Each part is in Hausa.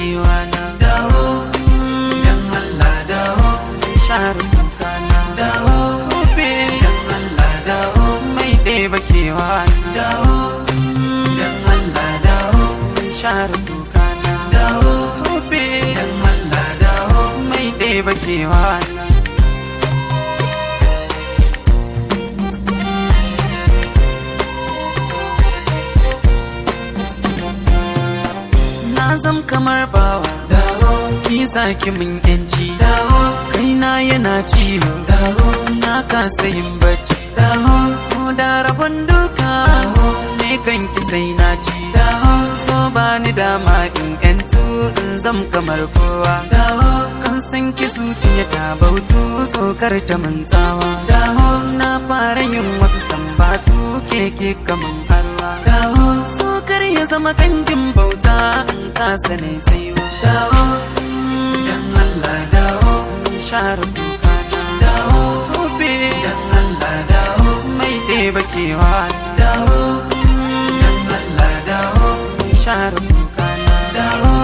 kewa na. Dawo, dan Allah dawo, share kuka na. Dawo, dan Allah dawo, mai ɗeba kewa na. Dawo, dan Allah dawo, share kuka na. Dawo, dan Allah dawo, mai ɗeba kewa na. Na zam kamar bawa, dawo, ki saki min yanci, dawo, kaina yana ciwo, dawo, na kasa yin bacci, dawo, ko da rabon duka, dawo, ne kan ki sai na ci, dawo, so ba ni dama in yantu in zam kamar kowa, dawo, kan san ki zuciya ta bautu sokar ta mun tsawa, dawo, na fara yin wasu sambatu keke kaman harwa, dawo, sokar ya zama kangin bauta in kasa ne tsayuwa, dawo, dan Allah dawo, share kuka na, dawo, dan Allah dawo, mai ɗeba kewa na, dawo, dan Allah dawo, share kuka na, dawo,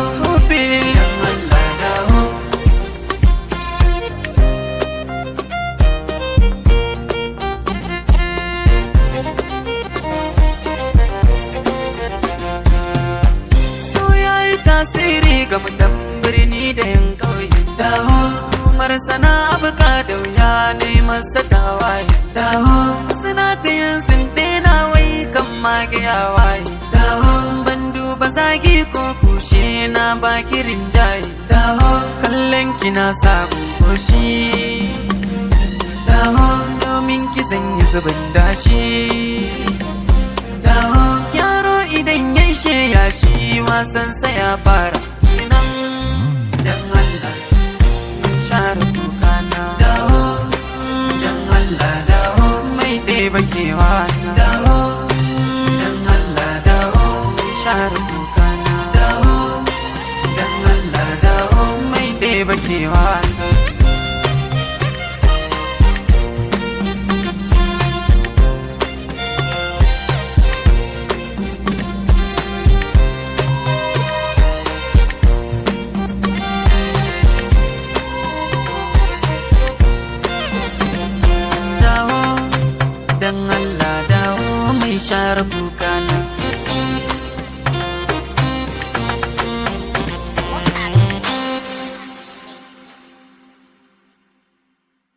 dan Allah dawo. So ya yi tasiri ga mutan birni da yan ƙauye. Dawo, kumar sana abuka da wuya ne masa tawaye. Dawo, suna ta yin sun daina wai kan magiya waye. Dawo, ban duba zagi ko kushe na baki rinjaye. Dawo, kallon ki na sabon fushi. Dawo, domin ki zan yi zubin dashi. Dawo, yaro idan ya ya shi wasan sa ya fara. Nan dan Allah, share kuka na. Dawo, dan Allah dawo, mai ɗeba kewa na. Dawo, dan Allah dawo, share kuka na. Dawo, dan Allah dawo, mai ɗeba kewa.